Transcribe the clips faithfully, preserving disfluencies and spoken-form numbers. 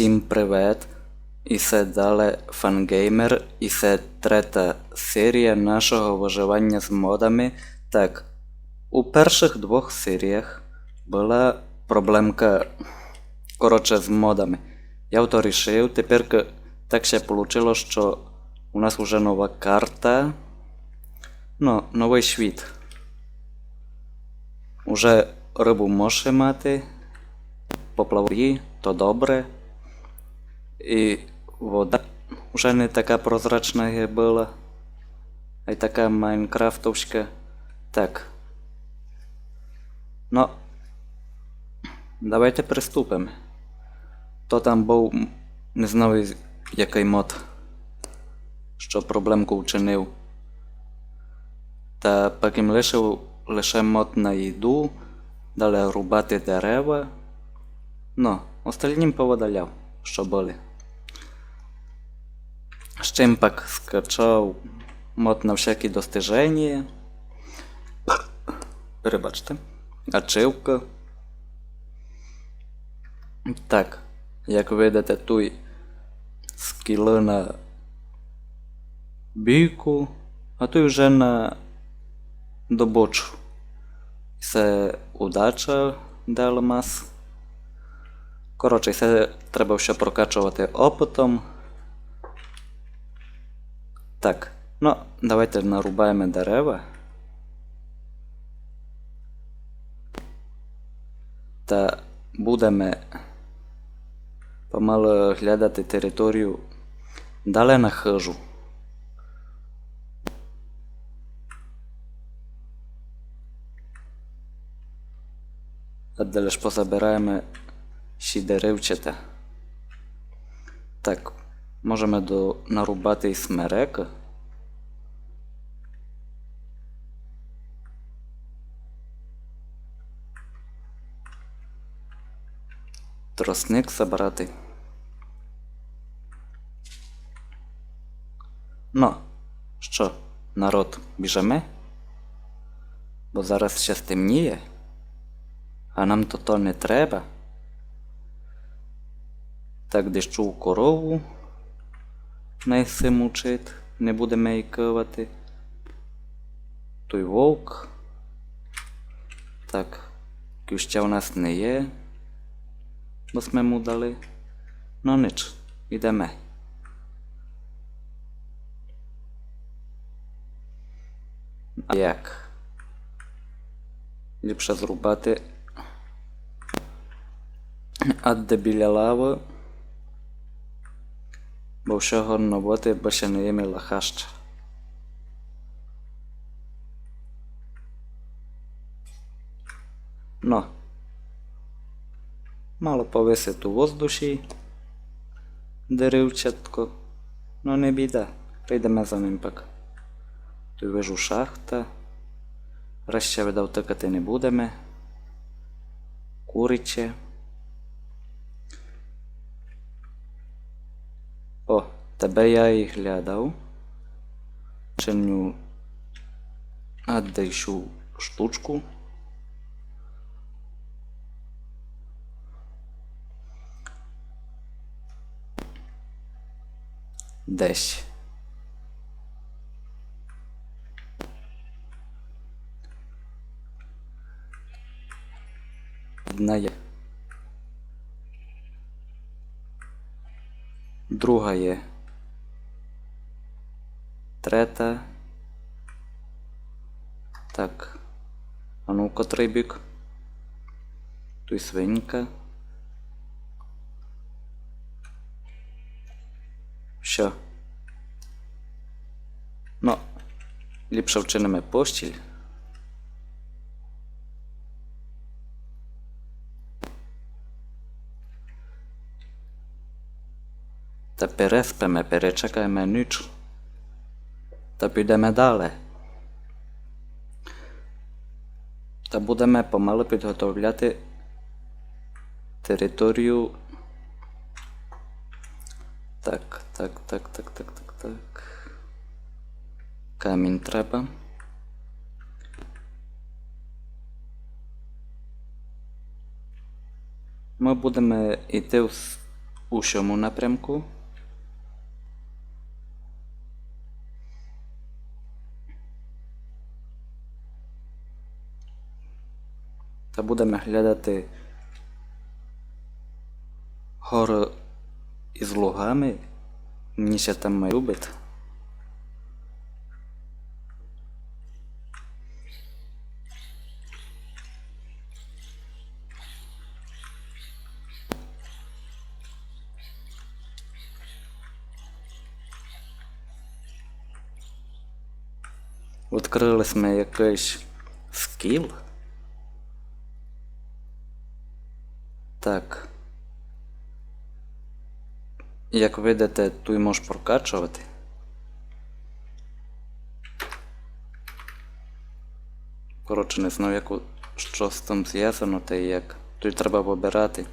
Всім привет! І се дале Фангеймер, і се трета серія нашого выживаня з модами. Так, у першых двох серіях была проблемка, коротше, з модами. Я то рішив, тепер к-, так ся получило, што у нас уже нова карта. Ну, новый світ. Уже рыбу може мати, поплавки, то добре. І вода уже не така прозрачна, як была, ай така майнкрафтовська. Так. Ну, давайте приступиме. То там быв, м, не знав, якый мод, што проблемку вчинив. Та пак им лишив лише мод на їду, дале рубати дерева. Ну, остальні им повыдаляв, што были. Ще им пак скачав мод на всякі достиженія. Перебачте. Ачивка. Так, як видите, туй скілы на бійку, а туй уже на добычу. Се удача дала мас. Коротше, се треба всьо прокачовати опытом. Так, ну, давайте нарубаєме дерева. Та будеме помалы глядати територію дале на хыжу. А дале ж позабираєме сі деревчата. Так, можеме до-, нарубати і смерека. Тросник забрати. Ну, што, народ, біжиме? Бо зараз ще стемніє, а нам то, то не треба. Так, де чув корову, най си мучить, не будеме її кывати. Туй вовк. Так, куща у нас не є, бо сьме му дали. Ну нич, ідеме. А як? Ліпше зрубати. А де біля лавы? Бо всьо годно быти, бо ще не є ми лахаща. Но. Мало повисить у воздуші деревчатко. Но не біда. Прийдеме за ним пак. Туй вижу шахта. Раз ще видав тыкати не будеме. Куриче. О, тебе я і глядав. Чиню аддайшу штучку. Десь. Одна є. Друга є. Трета. Так. А ну, котрый бік? Туй свинька. Всьо. Но, ліпше вчиниме постіль. Та переспиме, перечекаєме ніч. Та підеме дале. Та будеме помалы підготовляти територію. Так, так, так. Камінь треба. Мы будеме йти в с-, у сьому напрямку. Та будеме глядати горы из лугами. Мені ся там май любить. Відкрыли сьме якыйсь скіл. Так. Як видите, туй мож прокачовати. Коротше, не знаю, як у-, што з тым звязано, та й як. Туй треба выбирати.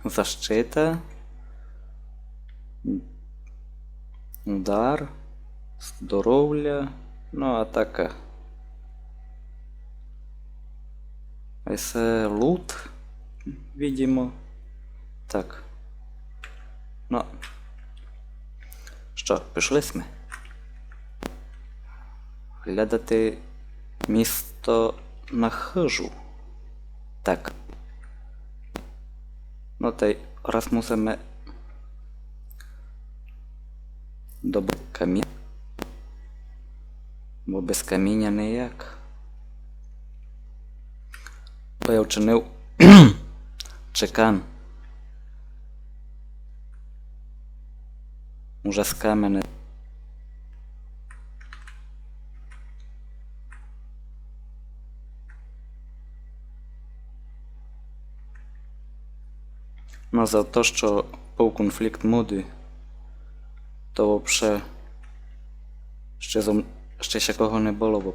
Защита. Удар. Здоровля. Ну, атака. А се лут, видимо. Так. Ну. Што, пішли сьме? Глядати місто на хыжу. Так. Ну, та й раз мусиме добыти каміння. Бо без каміння ніяк. Бо я вчинив чекан. Уже з каменя. Но за то, што быв конфлікт модів, то вообще ще зо м-, ще сякого не было, бо,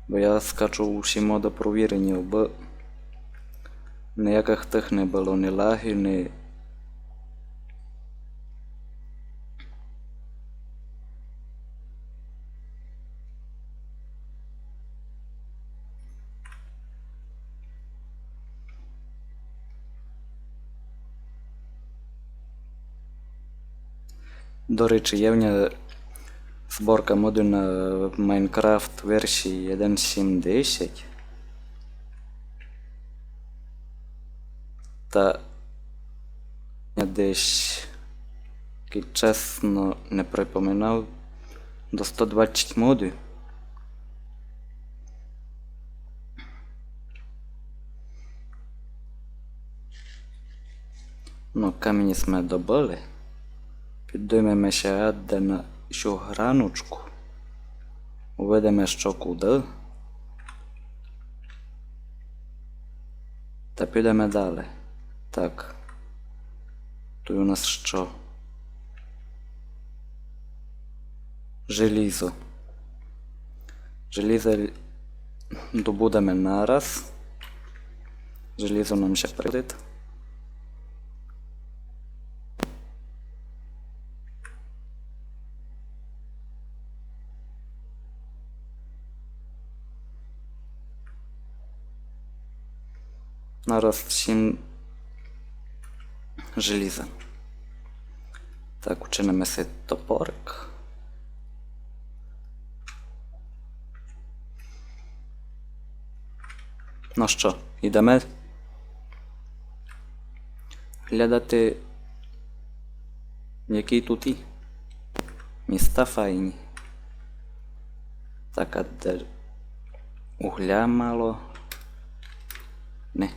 бо я скачу усі моды провірені, бо ніякых тых не было, ні лагів, ні. До речі, є в мене зборка модів на Майнкрафт версії один сім десять. Та я десь, кидь чесно не припоминав, до сто двадцять модів. Ну, камінь сьме добыли. Підоймеме ся адде на сю граночку. Увидиме, што куды. Та підеме далі. Так. Туй у нас што? Желізо. Желізо л-, добудеме нараз. Желізо нам ще пригодить. Нараз сім желіза. Так, учиниме си топорик. Ну што, ідеме глядати, які туй і міста файні. Так, а де угля мало? Не.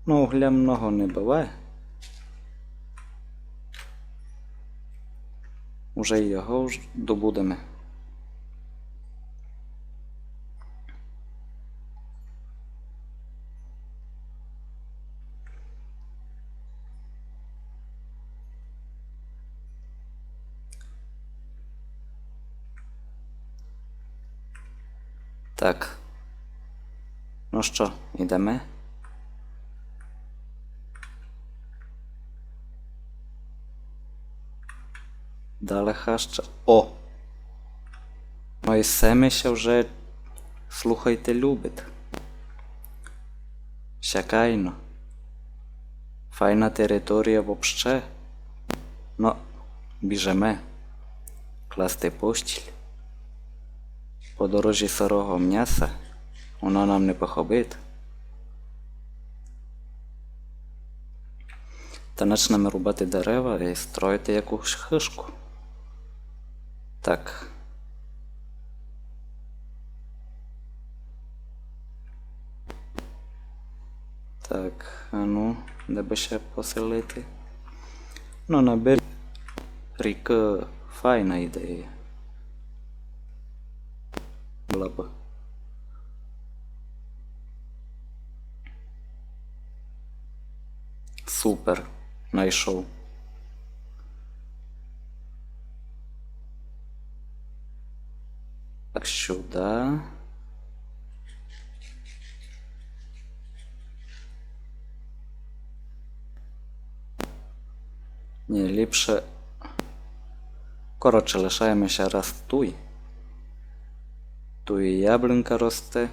Ну, угля много не быває. Уже й його ж добудеме. Так. Ну што, ідеме? Дале хаща. О! Но и се ми ся вже, слухайте, любить. Сякайно. Файна територія вообще. Но, біжиме. Класти постіль. По дорозі сырого мняса, воно нам не похобить. Та начнеме рубати дерева и строїти якусь хыжку. Так. Так, а ну, де бы ся поселити? Ну, на березі рікы файна ідея была бы. Супер, найшов. Так, сюды. Ні, ліпше. Коротше, лишаєме ся раз туй. Туй и яблунька росте.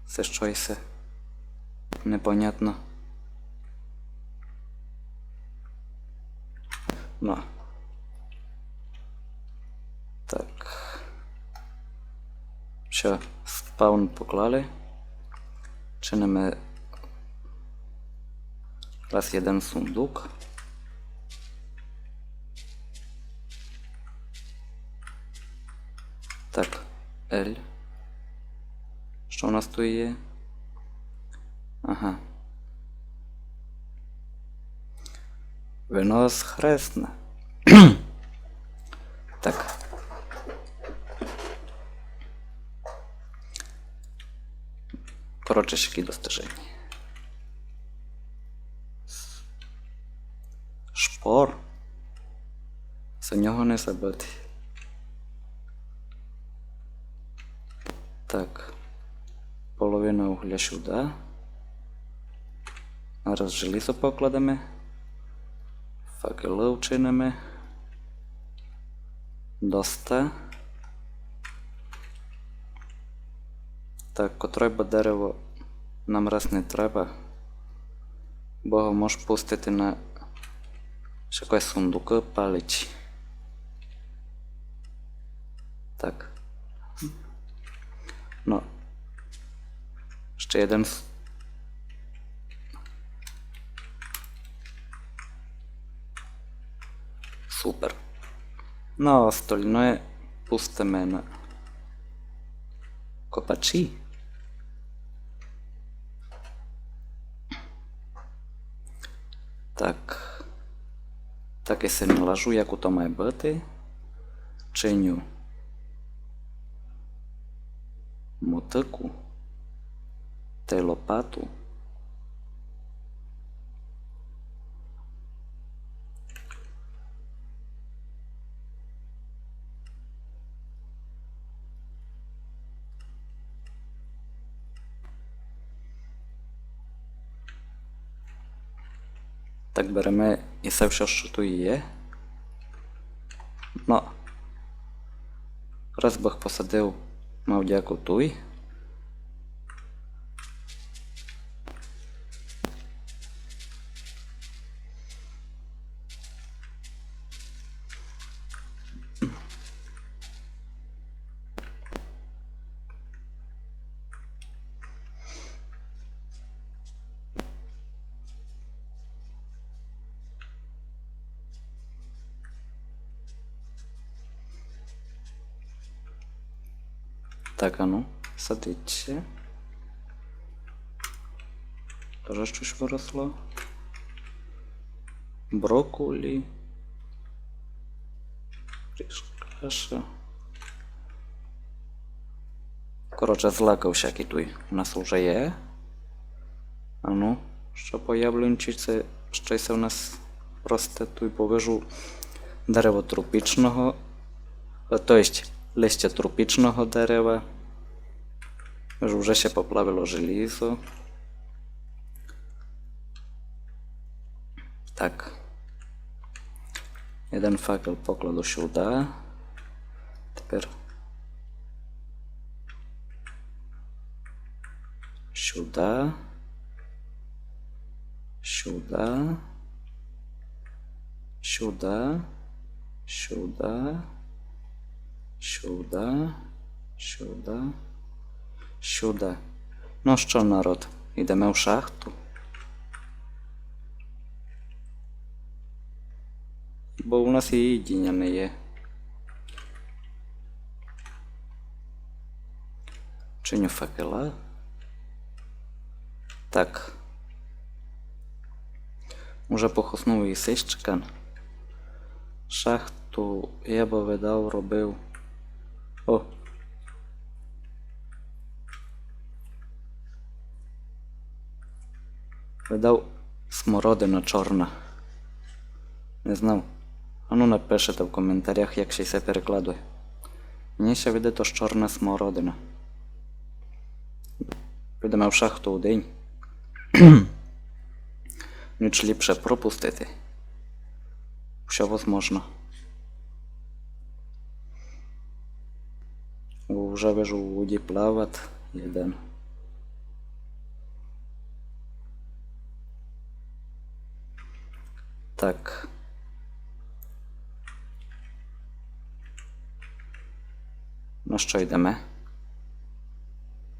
Се штось непонятно. Но. Так. Што, спаун поклали. Чиниме раз єден сундук. Так, L. Што у нас туй є? Ага. Воно схресне. Так. Коротше, ще які достиження. Шпор. За нього не забыти. Так. Половина угля сюды. Зараз желізо покладеме. Факелы вчиниме. Доста. Так, котрой бы дерево нам раз не треба, бо го мож пустити на ще якісь сундукы палиці. Так. Но. Ще єден с-, Супер. Но, а остальноє пустиме на копачі. Так. Так и се налажу, як ото має быти. Чиню мотыку тай лопату. Так, береме и се всьо, што туй є. Но, раз бых посадив, мав дяку, туй. Так, ану, садиться. Тоже штось выросло. Брокколі. Ріж каша. Коротше, злакы всякі туй у нас уже є. Ану, што по яблунці, се штось у нас росте туй, бо вижу дерево тропічного, е, то єсть листя тропічного дерева. Вижу, вже ся поплавило желізо. Так. Єден факел покладу сюды. Тепер сюда. Сюда. Сюда. Сюда. Сюда. Сюда. Сюда. Ну што, народ, ідеме в шахту. Бо у нас і їдіня не є. Чиню факела. Так. Уже похоснув і сищикан. Шахту я бы видав робив. О! Видав смородина чорна. Не знав. Ану напишете в коментарях, як ще се перекладує. Мені ще видить, то чорна смородина. Підеме в шахту удень. Ніч ліпше пропустити. Всьо возможно. Уже вижу, у воді плават єден. Так. Ну што, йдеме?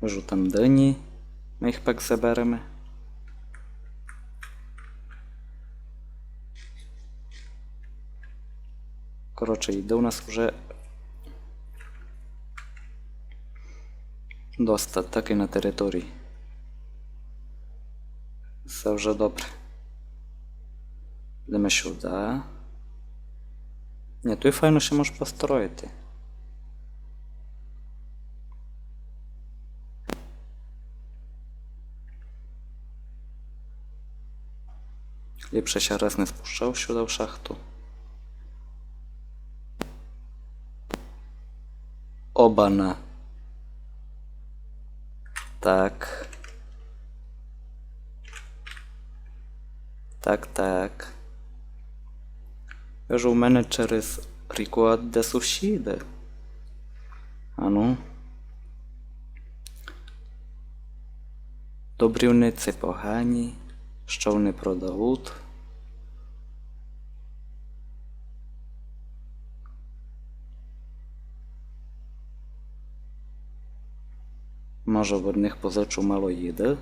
Вижу, там дині. Мы їх пак забереме. Коротше, їды у нас уже доста, так і на території. Се вже добре. Йдеме сюды. Ні, туй файно ще можеш построїти. Ліпше ще раз не спущав сюды в шахту. Обана. Так. Так, так. Вижу, у мене через ріку де сусіды. Ану. Добрі вони ци погані, што вони продають. Може, в одних позичу мало їды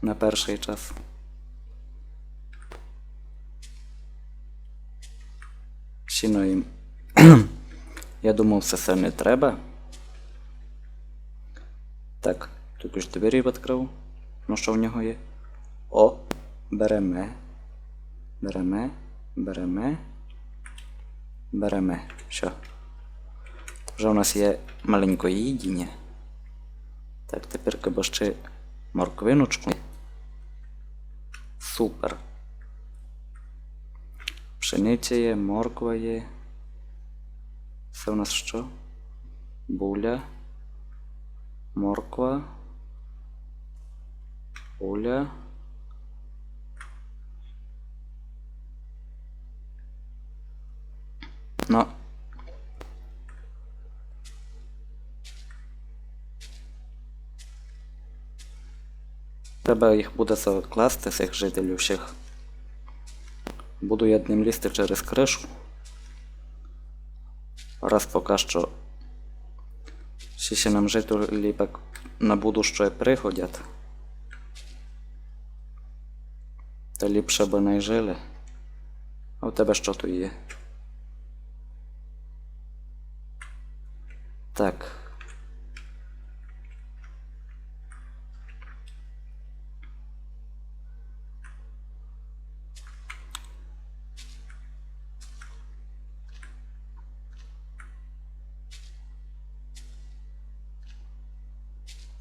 на першый час. Сіно їм. Я думав, се, се не треба. Так, туй уж двері відкрыв. Ну, што в нього є? О, береме. Береме, береме, береме. Всьо. Вже у нас є маленьке їдіня. Так, тепер кабы ще морквиночку. Супер. Пшениця є, морква є. Се у нас што? Буля, морква, буля. Ну. Треба їх буде закласти, сих жителів всіх. Буду я ним лізти через кришу. Раз пока што ще, ще нам жителі пак на будуще пригодять. Та ліпше бы най жили. А у тебе што туй є? Так.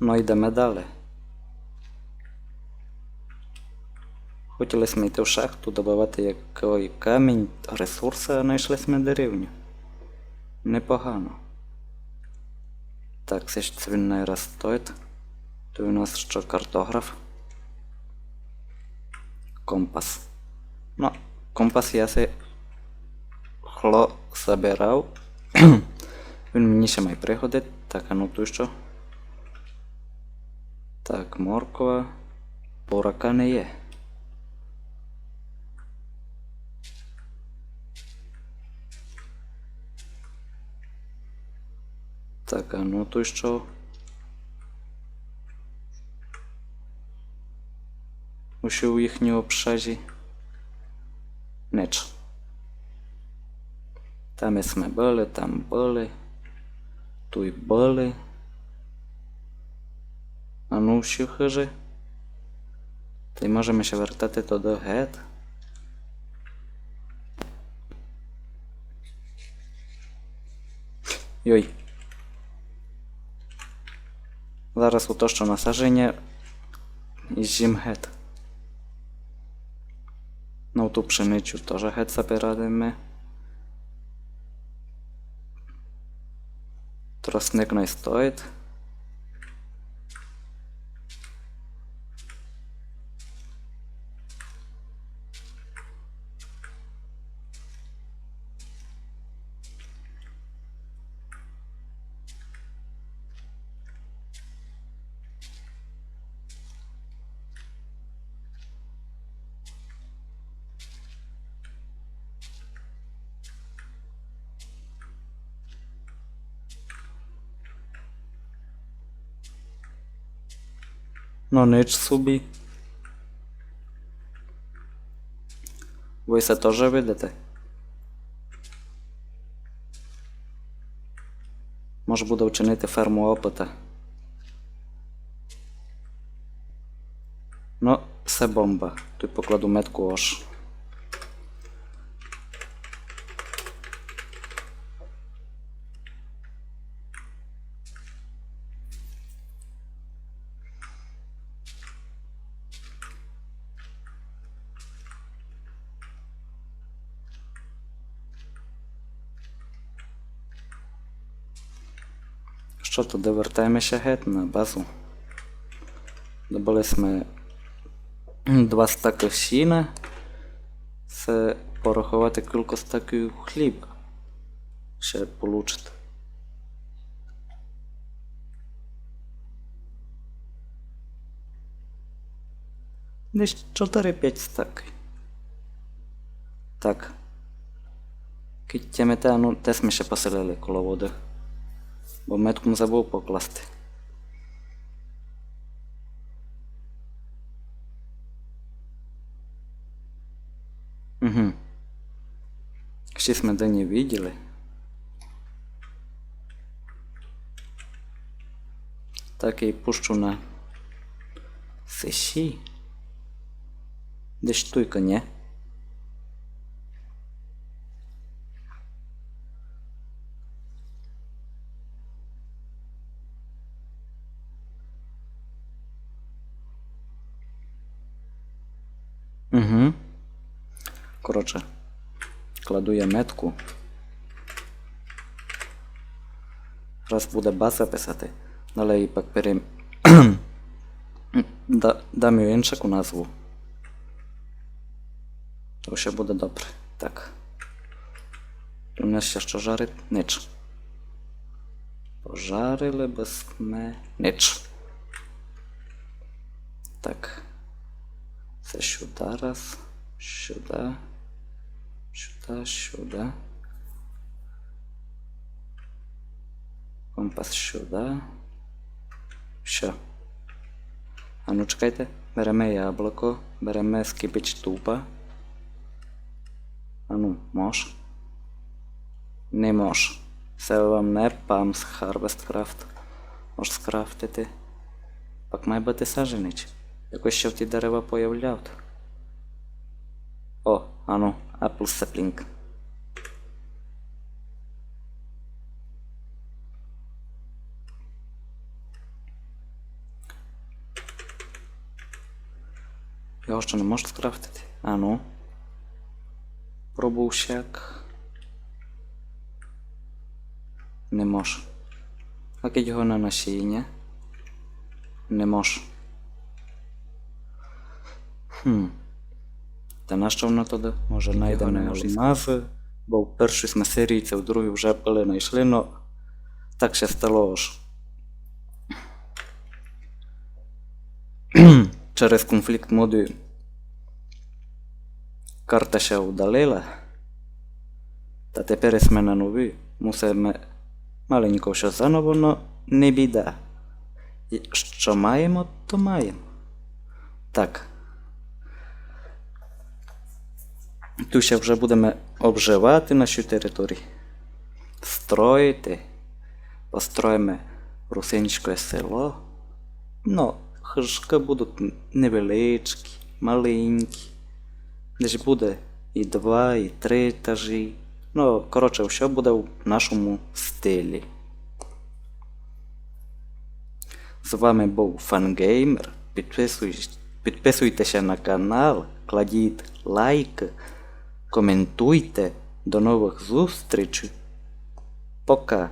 Ну, йдеме далі. Хотіли сьме йти в шахту, добывати якый камінь, ресурсы, а найшли сьме деревню. Непогано. Так, се, се він най раз стоїть. Туй у нас што, картограф. Компас. Ну, компас я си Кло забирав. Він мені ще май пригодить. Так, а ну туй што? Так, морква. Бурака не є. Так, а ну туй што? Усьо у їхній общазі. Нич. Там сьме были, там были. Туй были. А ну, всі хыжі. Тай можеме ся вертати туды гет. Йой. Зараз у то, што насадженя, і зїм гет. Ну, ту пшеницю тоже гет забираєме. Тростник най стоїть. Но, нич собі. Вы се тоже видите? Мож буде вчинити ферму опыта. Но, се бомба. Туй покладу метку ож. Што туды, вертаєме ся гет на базу. Добыли сьме два стакы сіна. Се пораховати, кілько стаків хліба ся получить. Десь чотыри-пять стаків. Так. Кидь тямите, а ну, де сьме ся поселили коло воды? Бо метку м забыв покласти. Угу. Ще сьме де не виділи. Так і пущу на сесі. Десь туйка, нє? Угу. Коротше, кладу я метку. Раз буде база писати, але і пак перем-, да-, дам їй іншу назву. То всьо буде добре. Так. У нас ся што жарить? Нич. Пожарили бы сьме. Нич. Так. Се сюда раз. Сюда. Сюда, сюда. Компас сюда. Всьо. А ну, чекайте. Береме яблоко, береме скипич дуба. А ну, мож? Не мож. Се вам не Pam's Harvest Craft. Мож скрафтити. Пак має быти саджанець. Якось ся ті дерева появлявуть. О, ану, apple sapling. Його што не мож скрафтити? Ану. Пробуй сяк. Не мож. А кидь його на насіння? Не мож. Хм. Та нащо воно тоді? Може, найдеме алмазы? Бо в першій сьме серії, ци в другій вже были найшли, но так ся стало, ож через конфлікт моды карта ся удалила. Та тепер сьме на новій. Мусиме маленько всьо заново, но не біда. І што маєме, то маєме. Так. Ту ся вже будеме обживати нашу територію. Строїти. Построїме русинське село. Но, хыжкы будуть н-, невеличкі, маленькі. Десь буде і два, і три етажі. Но, коротше, всьо буде в нашому стилі. З вами був Фангеймер. Підписуй-, підписуйтеся на канал, кладіть лайк, коментуйте. До новых зустрічей. Пока.